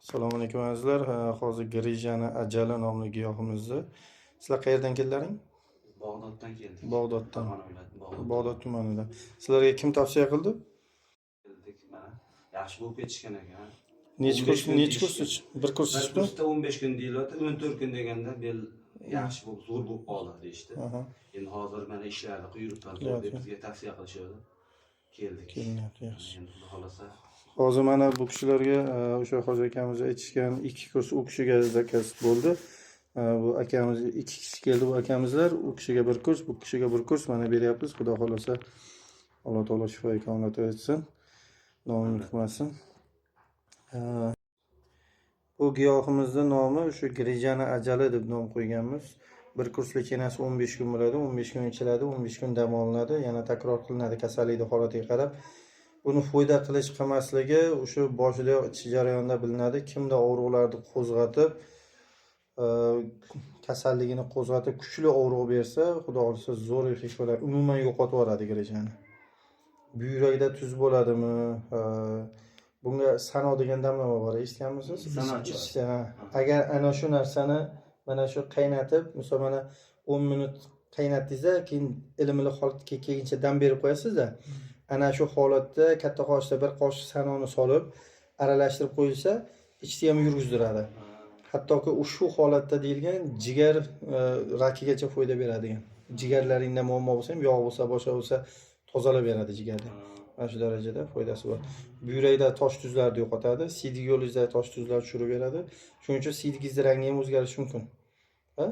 Assalomu alaykum, azizlar. Hozir Grijani ajali nomli giyohimizni. Sizlar qayerdan keldilaring? Bag'doddan keldik. Bag'doddan. Farg'ona viloyati Bag'dod. Bag'dod tumanidan. Sizlarga kim tavsiya qildi? Keldik mana. Yaxshi bo'lib ketishgan ekan. Necha 15 kurs, kun necha kurs deyishgan. Bir kurs Bir ichibmi? kursda 15 kun deyilyapti, 14 kun deganda bel yaxshi bo'lib, zo'r bo'lib qoldi deyishdi. Endi hozir mana ishlarni qilib yuribman, zo'r deb bizga tavsiya qilishadi. Keldik. Kelinyapti, yaxshi. Endi xudo xohlasa. Hozir mana bu kishilarga o'sha hoji akamiz aytishgan ikki kurs u kishiga zakaz bo'ldi. Bu akamiz ikki kishi keldi, bu akamizlar, u kishiga bir kurs, bu kishiga bir kurs mana beryapmiz. Xudo xohlasa, Alloh taolo shifo komil ato etsin. Noumid qilmasin. Bu giyohimizni nomi o'sha Grijani ajali deb nom qo'yganmiz. Bir kurs лечения si 15 kun bo'ladi, 15 kun ichiladi, 15 kun dam olinadi, yana takror qilinadi kasallikni holatiga qarab. Buni foyda qilish qilmasligi o'sha boshidayoq ichish jarayonida bilinadi. Kimda og'riqlarni qo'zg'atib, kasalligini qo'zg'atib kuchli og'riq bersa, xudo xohlasa, zo'r effekt bo'ladi. Umuman yo'qotib yuboradi grijani. Buyrakda tuz bo'ladimi? Bunga sano degan damlama bor, eshitganmisiz? Sano choy. Ha. Agar ana shu narsani mana shu qaynatib, misol mana 10 minut qaynatdingizda, keyin ilimiliq holatga kelguncha dam berib qo'yasizda. Ana shu holatda katta qoshiqda bir qoshiq sanoni solib, aralashtirib qo'yilsa, ichni ham yurgizdiradi. Hattoki u shu holatda deyilgan jigar rakigacha foyda beradigan. Jigarlaringda muammo bo'lsa ham, yog' bo'lsa, boshqa bo'lsa, tozalab beradi jigarni. Mana shu darajada foydasi bor. Buyrakda tosh tuzlarni yo'qotadi, siydik yo'lingizdagi tosh tuzlarni tushirib beradi. Shuning uchun siydigingizni rangi ham o'zgarishi mumkin. Ha?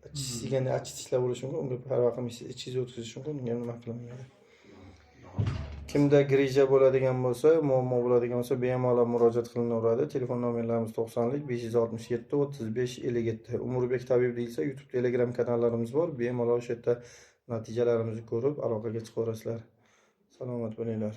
Achchiq yeganda achchiq tishlar bo'lishi mumkin, unga parvo qilmaysiz, ichingizga o'tkazish mumkin, unga ham nima qilinmaydi. Kimda grija bo'ladigan bo'lsa, muammo bo'ladigan bo'lsa, bemalol murojaat qilinaveradi. Telefon nomerlarimiz 90 567 35 57. Umurbek tabib deyilsa, YouTube, Telegram kanallarimiz bor. Bemalol o'sha yerda natijalarimizni ko'rib, aloqaga chiqaverasizlar. Salomat bo'linglar.